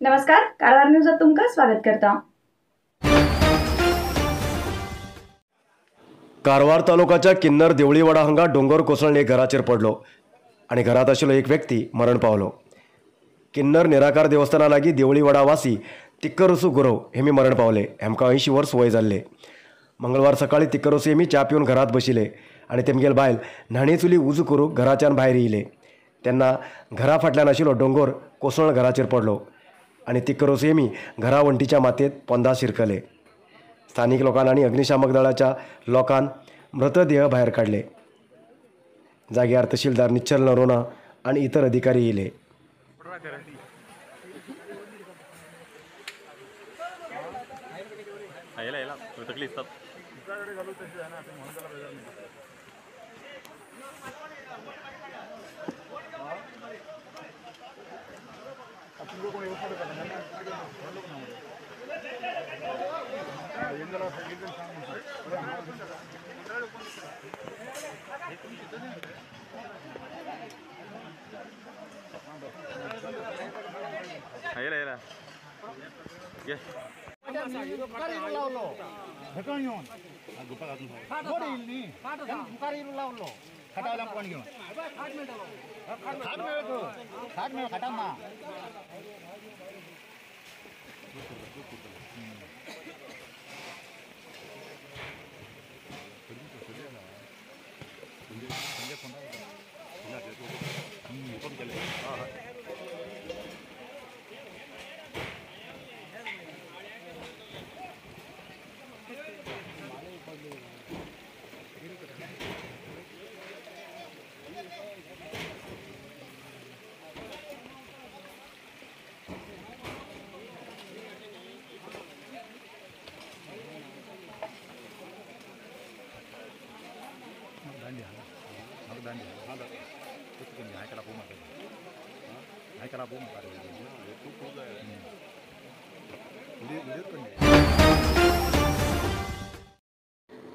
नमस्कार, कारवार न्यूजात तुमकां स्वागत करता। कारवार तालुक्याच्या किन्नर देवळीवाडा हांगा डोंगर कोसळून एक घराचेर पडलो आनी घरांत आशिल्लो एक व्यक्ती मरण पावलो। किन्नर निराकार देवस्थाना लागीं देवळीवाडा वासी तिक्करसू गुरव हेमी मरण पावले। हेमकां 80 वर्स वय जाल्ले। मंगळवार सकाळी तिक्करसू हेमी च्या पिवन घरांत बशिल्ले आनी तेमगेल बायल न्हाणी चुली उजू करूंक घराच्यान भायर येयले तेन्ना घरा फाटल्यान आशिल्लो डोंगर कोसळून घराचेर पडलो आनी तिक्करसू हेमी घरा वण्टीच्या मातयेंत पोंदा शिरकले। स्थानिक लोकांनी आनी अग्निशामक दळाच्या लोकान मृतदेह भायर काडले। जाग्यार तहसीलदार निश्चल नरोना आनी इतर अधिकारी येयले।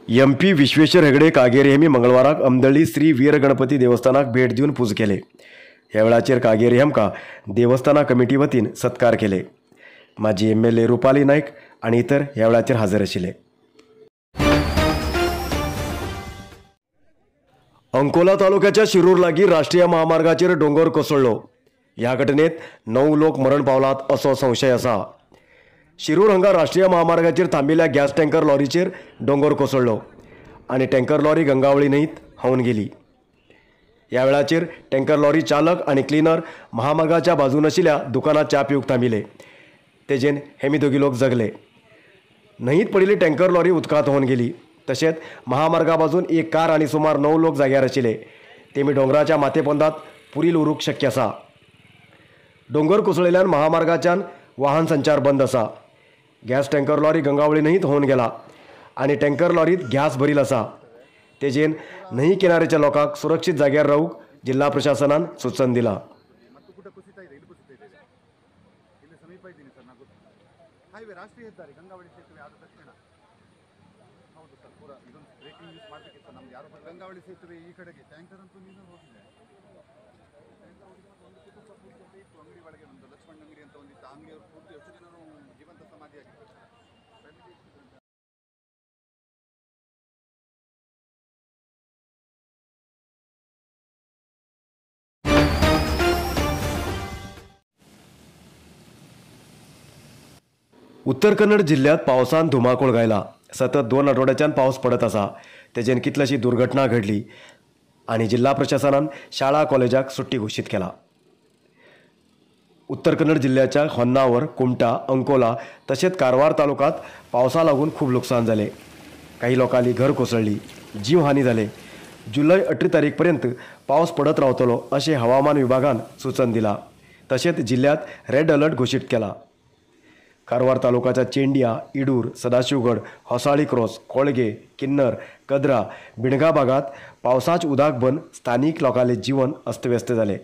एमपी विश्वेश्वर हेगडे कागेरी हेमी मंगळवाराक अमदळी श्री वीर गणपती देवस्थानाक भेट दिवन पूज केले। ह्या वेळाचेर कागेरी हेमकां देवस्थाना कमिटी वतीन सत्कार केले। माजी MLA Rupali Naik आनी इतर ह्या वेळाचेर हजर आशिल्ले। अंकोला तालुक्याच्या शिरूर लागीं राष्ट्रीय महामार्गाचेर डोंगर कोसळ्ळो। ह्या घटनेत 9 लोक मरण पावलात असो संशय आसा। शिरूर हांगा राष्ट्रीय महामार्गाचेर थांबिल्ल्या गॅस टँकर लॉरीचेर डोंगर कोसळ्ळो आनी टँकर लॉरी गंगावळी न्हंयत व्हांवन गेली। ह्या वेळाचेर टँकर लॉरी चालक आनी क्लिनर महामार्गाच्या बाजून आशिल्ल्या दुकानात च्या पिवंक थांबिले। तेजेन हेमी दोगी लोक जगले। न्हंयत पडिल्ली टँकर लॉरी उदकांत व्हांवन गेली। तशेंच महामार्गा बाजून एक कार आनी सुमार 9 लोक जाग्यार आशिल्ले। तेमी डोंगराच्या माथेपोंदांत पुरील उरूंक शक्य आसा। डोंगर कोसळिल्ल्यान महामार्गाच्यान वाहन संचार बंद आसा। गॅस टँकर लॉरी गंगावळी न्हंयत व्हांवन गेला आनी टँकर लॉरीत गॅस भरील आसा। तेजेन न्हंय किनारेच्या लोकांक सुरक्षीत जाग्यार रावूंक जिल्हा प्रशासनान सूचन दिलां। उत्तर कन्नड जिल्ह्यात पावसान धुमाकूळ घायला। सतत 2 आठवड्याच्यान पावस पडत आसा। तेजेन कितलीशी दुर्घटना घडली आनी जिल्हा प्रशासनान शाळा कॉलेजाक सुट्टी घोशीत केला। उत्तर कन्नड जिल्ह्याच्या होन्नावर, कुमटा, अंकोला तशेंच कारवार तालुक्यात पावसा लागून खूब लुकसाण जालें। काही लोकांली घर कोसळ्ळी, जीवहानी जाले। जुलय 18 तारीख पर्यंत पावस पडत रावतलो अशें हवामान विभागान सूचन दिलां। तशेंच जिल्ह्यात रेड अलर्ट घोशीत केला। कारवार तालुक्याच्या चेंडिया, इडूर, सदाशिवगड, होसाळी क्रॉस, कोळगे, किन्नर, कद्रा, बिणगा भागात पावसाच उदक बन स्थानिक लोकांले जीवन अस्तव्यस्त जाले।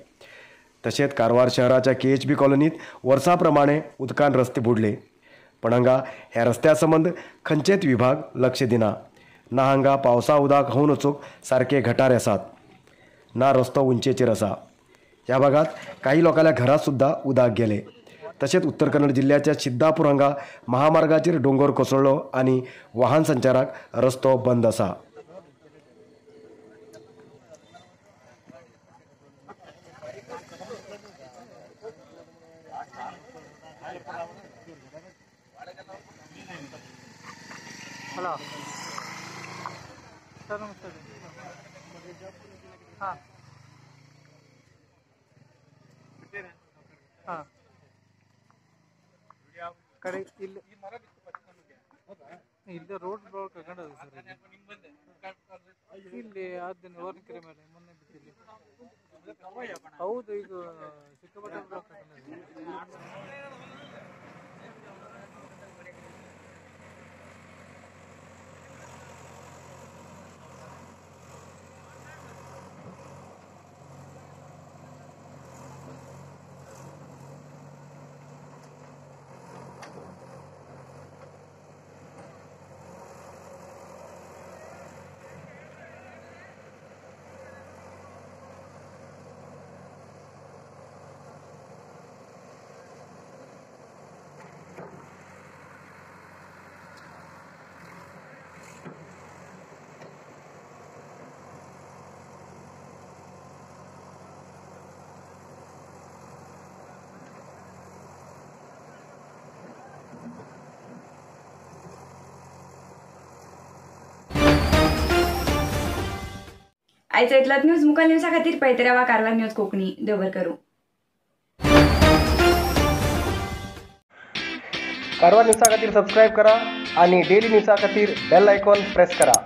तशेंच कारवार शहराच्या KHB कॉलनीत वर्सा प्रमाणे उदकान रस्ते बुडले। पण हांगा ह्या रस्त्या संबंद खंयचेच विभाग लक्ष दिना। ना हांगा पावसा उदक व्हांवन वचूंक सारके गटार आसात, ना रस्तो उंचेचेर आसा। ह्या भागात काही लोकांल्या घरात सुद्धा उदक गेले। तशेंच उत्तर कन्नड जिल्ल्याच्या सिद्धापूर हांगा महामार्गाचेर दोंगर कोसळ्ळो आनी वाहन संचाराक रस्तो बंद आसा. हॅलो सर नमस्ते. हां हां ಕಡೆ ಇಲ್ಲಿ ಇಲ್ಲಿ ರೋಡ್ ಬ್ಲಾಕ್ ಹಾಕೊಂಡದ ಸರ್. ಇಲ್ಲಿ ಅದನ್ನ ಓರ್ಕೆರೆ ಮೇಲೆ ಮೊನ್ನೆ ಬಿದ್ದಿಲ್ಲಿ. ಹೌದು, ಈಗ ಸಿಕ್ಕಾಪಟ್ಟೆ ಬ್ಲಾಕ್ ಹಾಕೊಂಡದ. आयचा इतलोच न्यूज. मुखार न्यूजा खातीर पळयत रावा कारवार न्यूज कोंकणी. देव बरें करूं. कारवार न्यूजा खातीर सबस्क्रायब करा आणि डेली न्यूजा खातीर बेल आयकॉन प्रेस करा.